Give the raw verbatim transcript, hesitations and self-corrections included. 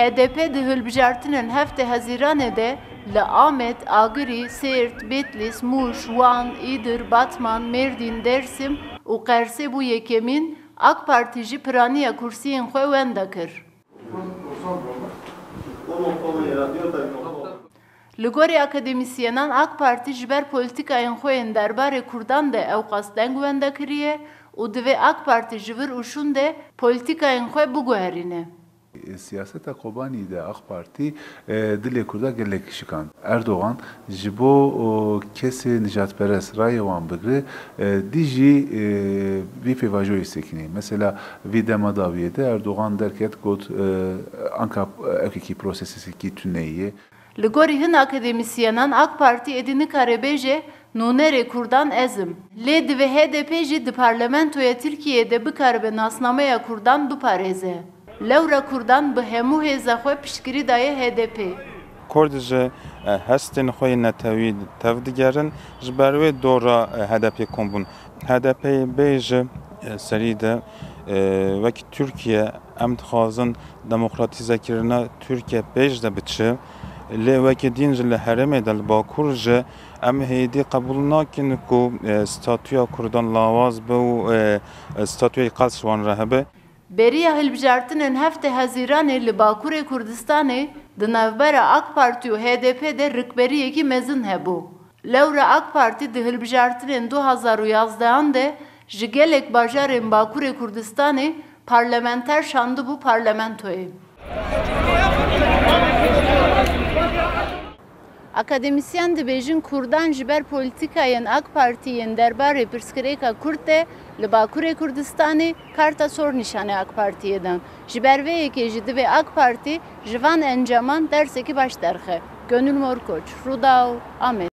H D P di hilbijartinên heftê Hezîranê de li Amed, Agirî, Sêrt, Bîtlîs, Mûş, Wan, Îdir, Batman, Mêrdîn, Dêrsim û Qersê bû yekemîn, AK Partî jî piraniya kursiyên xwe wenda kir. Li gorî akademîsyenan, AK Partî ji ber polîtîkayên xwe yên derbarê Kurdan de ewqas deng wenda kiriye û divê AK Partî ji vir û şûn de polîtîkayên xwe biguherîne. Siyaseta Kobanî de AK Partî, e, dilê Kurda gelek şikand. Erdogan ji bo, o, kesê nijadperest rayê wan bigire, e, dijî, e, vî pêvajoyê sekinî. Mesela vî dema dawiyê de Erdogan derket got, e, anka ewkekî prosesekî tune ye. Li gorî hin akademîsyenan, AK Partî êdî nikare bêje, nûnerê Kurdan ez im. Lê divê H D P jî di parlamentoya Tirkiyeyê de bikaribe nasnameya Kurdan biparêze. Lewra Kurdan bi hemû hêza xwe piştgirî daye H D P. Kurd ji, e, hestên xwe yê netewî tev digerin, ji ber wê dora, e, H D P kom bûn. H D P bêje, e, serî de, e, wekî Tirkiye em dixwazin demokratîzekirina Tirkiye pêş de biçe. Lê wekî din jî li herêmê de li Bakur jî em hêdî qebûl nakin ku, e, statûya Kurdan lawaz be û, e, statûyê qels ji wan re hebe. Beriya hilbijartinên heftê Hezîranê li Bakurê Kurdistanê di navbera AK Partî û H D P de rikberiyekî mezin hebû. Lewra AK Partî di hilbijartinên du hazar û yazdehan de ji gelek bajarên Bakurê Kurdistanê parlamenter şandibû parlamentoyê. Akademîsyen dibêjin Kurdan ji ber polîtîkayên AK Partî yên derbarê pirsgirêka Kurd de li Bakurê Kurdistanê karta sor nîşanê AK Partiyê dan. Ji ber vê yekê jî divê AK Partî ji van encaman dersekî baş derxe. Gönül Morkoç, Rûdaw, Amed.